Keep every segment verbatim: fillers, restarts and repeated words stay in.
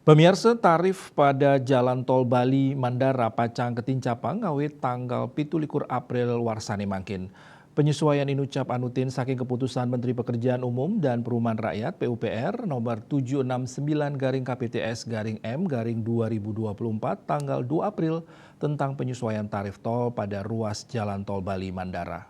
Pemirsa, tarif pada Jalan Tol Bali Mandara pacang katincapang ngawit tanggal pitu likur April warsane mangkin. Penyesuaian inucap anutin saking keputusan Menteri Pekerjaan Umum dan Perumahan Rakyat, P U P R, nomor tujuh enam sembilan garing K P T S garing M garing dua ribu dua puluh empat, tanggal dua April, tentang penyesuaian tarif tol pada ruas Jalan Tol Bali Mandara.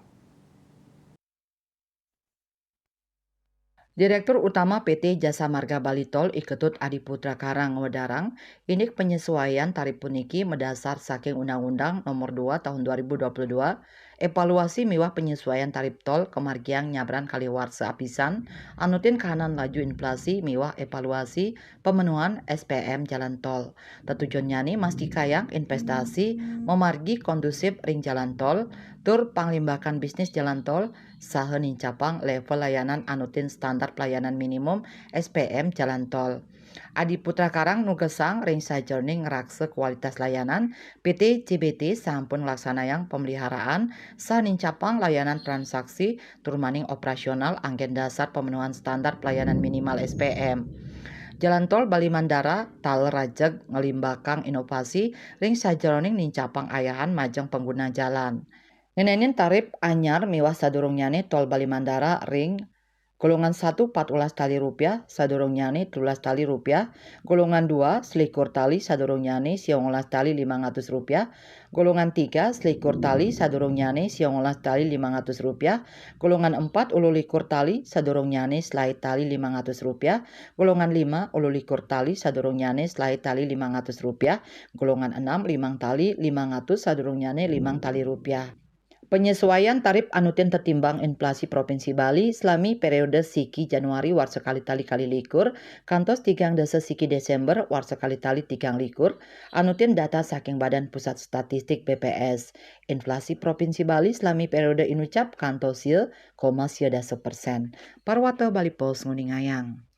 Direktur Utama P T Jasa Marga Bali Tol, I Ketut Adiputra Karang, ngwedarang, indik penyesuaian tarif puniki madasar saking Undang-Undang Nomor dua Tahun dua ribu dua puluh dua, evaluasi miwah penyesuaian tarif tol kamargiang nyabran kaliwarsa apisan, anutin kahanan laju inflasi miwah evaluasi pemenuhan S P M jalan tol. Tetujonnyane mastikayang investasi mamargi kondusif ring jalan tol, tur panglimbakan bisnis jalan tol, saha nincapang level layanan anutin standar pelayanan minimum S P M jalan tol. Adiputra Karang nugesang ring sajeroning ngraksa kualitas layanan, P T C B T sampun nglaksanayang pemeliharaan saha nincapang layanan transaksi tur maning operasional anggen dasar pemenuhan standar pelayanan minimal S P M. Jalan tol Bali Mandara taler rajeg nglimbakang inovasi ring sajeroning nincapang ayahan majeng pangguna jalan. Ngenenin tarif anyar miwah sadurungnyane tol Bali Mandara ring golongan satu empat belas tali rupiah, sadurungnyane telulas tali rupiah, golongan dua selikur tali, sadurungnyane siang olas tali limang atus rupiah, golongan tiga selikur tali, sadurungnyane siang olas tali limang atus rupiah, golongan empat ulu likur tali, sadurungnyane selae tali limang atus rupiah, golongan lima ulu likur tali, sadurungnyane selae tali limang atus rupiah, golongan enam limang tali limang atus, sadurungnyane limang tali rupiah. Penyesuaian tarif anutin tetimbang inflasi Provinsi Bali salami periode siki Januari warsa kalih tali kalih likur kantos tigang dasa siki Desember warsa kalih tali tigang likur, anutin data saking Badan Pusat Statistik, B P S. Inflasi Provinsi Bali salami periode inucap kantos sia koma sia dasa persen. Parwata Bali Post nguningayang.